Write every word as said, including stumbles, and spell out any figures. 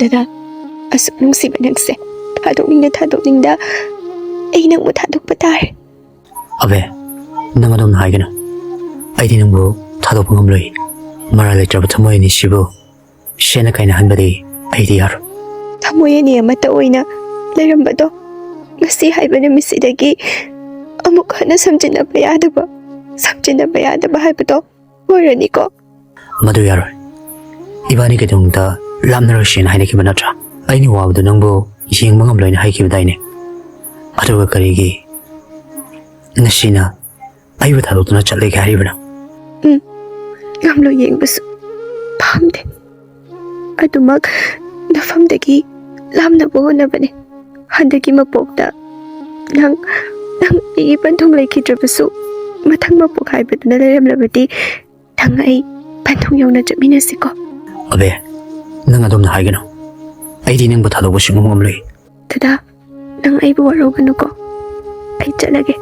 ꯗꯗꯥ, ꯑꯁꯨꯛ ꯅꯨꯡꯁꯤꯕ ꯅꯪꯁꯦ ꯊꯥꯗꯣꯛꯅꯤꯡꯗ ꯊꯥꯗꯣꯛꯅꯤꯡꯗ ꯑꯩ ꯅꯪꯕꯨ ꯊꯥꯗꯣꯛꯄ ꯇꯥꯔꯦ꯫ ꯑꯕꯦ, ꯅꯪ ꯑꯗꯨꯝꯅ ꯍꯥꯏꯒꯅꯨ꯫ ꯑꯩꯗꯤ ꯅꯪꯕꯨ ꯊꯥꯗꯣꯛꯄ ꯉꯝꯂꯣꯏ꯫ ꯃꯔꯥꯜ ꯂꯩꯇ꯭ꯔꯕ ꯊꯃꯣꯏ ꯑꯅꯤꯁꯤꯕꯨ ꯁꯦꯠꯅ ꯀꯥꯏꯅꯍꯟꯕꯗꯤ ꯑꯩꯗꯤ ꯌꯥꯔꯣꯏ꯫ ꯊꯃꯣꯏ ꯑꯅꯤ ꯑꯃꯠꯇ ꯑꯣꯏꯅ ꯂꯩꯔꯝꯕꯗꯣ ꯉꯁꯤ ꯍꯥꯏꯕ ꯅꯨꯃꯤꯠꯁꯤꯗꯒꯤ ꯑꯃꯨꯛ ꯍꯟꯅ ꯁꯝꯖꯤꯟꯅꯕ ꯌꯥꯗꯕ, ꯁꯝꯖꯤꯟꯅꯕ ꯌꯥꯗꯕ ꯍꯥꯏꯕꯗꯣ ꯑꯣꯏꯔꯅꯤꯀꯣ꯫ ꯃꯗꯨ ꯌꯥꯔꯣꯏ꯫ ꯏꯕꯥꯅꯤ ꯀꯩꯗꯧꯅꯨꯡꯗ ꯂꯥꯞꯅꯔꯣꯏꯁꯦꯅ ꯍꯥꯏꯅꯈꯤꯕ ꯅꯠꯇ꯭ꯔꯥ? ꯑꯩꯅ ꯋꯥꯕꯗꯨ ꯅꯪꯕꯨ ꯌꯦꯡꯕ ꯉꯝꯂꯣꯏꯅ ꯍꯥꯏꯈꯤꯕꯗꯥꯏꯅꯦ? ꯑꯗꯨꯒ ꯀꯔꯤꯒꯤ ꯉꯁꯤꯅ ꯑꯩꯕꯨ ꯊꯥꯗꯣꯛꯇꯨꯅ ꯆꯠꯂꯒꯦ ꯍꯥꯏꯔꯤꯕꯅꯣ? ꯎꯝ, ꯉꯝꯂꯣꯏ ꯌꯦꯡꯕꯁꯨ ꯄꯥꯝꯗꯦ꯫ ꯑꯗꯨꯃꯛ ꯅꯐꯝꯗꯒꯤ ꯂꯥꯞꯅꯕ ꯍꯣꯠꯅꯕꯅꯦ꯫ ꯍꯟꯗꯛꯀꯤ ꯃꯄꯣꯛꯇ ꯅꯪ, ꯅꯪ ꯑꯩꯒꯤ ꯄꯟꯊꯨꯡ ꯂꯩꯈꯤꯗ꯭ꯔꯕꯁꯨ, ꯃꯊꯪ ꯃꯄꯣꯛ ꯍꯥꯏꯕꯗꯨꯅ ꯂꯩꯔꯝꯂꯕꯗꯤ ꯅꯪ ꯑꯩ ꯄꯟꯊꯨꯡ ꯌꯧꯅ ꯆꯠꯃꯤꯟꯅꯁꯤꯀꯣ꯫ ꯑꯕꯦ, ꯅꯪ ꯑꯗꯨꯝꯅ ꯍꯥꯏꯒꯅꯨ꯫ ꯑꯩꯗꯤ ꯅꯪꯕꯨ ꯊꯥꯗꯣꯛꯄ ꯁꯨꯡꯉꯝ ꯉꯝꯂꯣꯏ꯫ ꯗꯗꯥ, ꯅꯪ ꯑꯩꯕꯨ ꯋꯥꯔꯧꯒꯅꯨꯀꯣ꯫ ꯑꯩ ꯆꯠꯂꯒꯦ꯫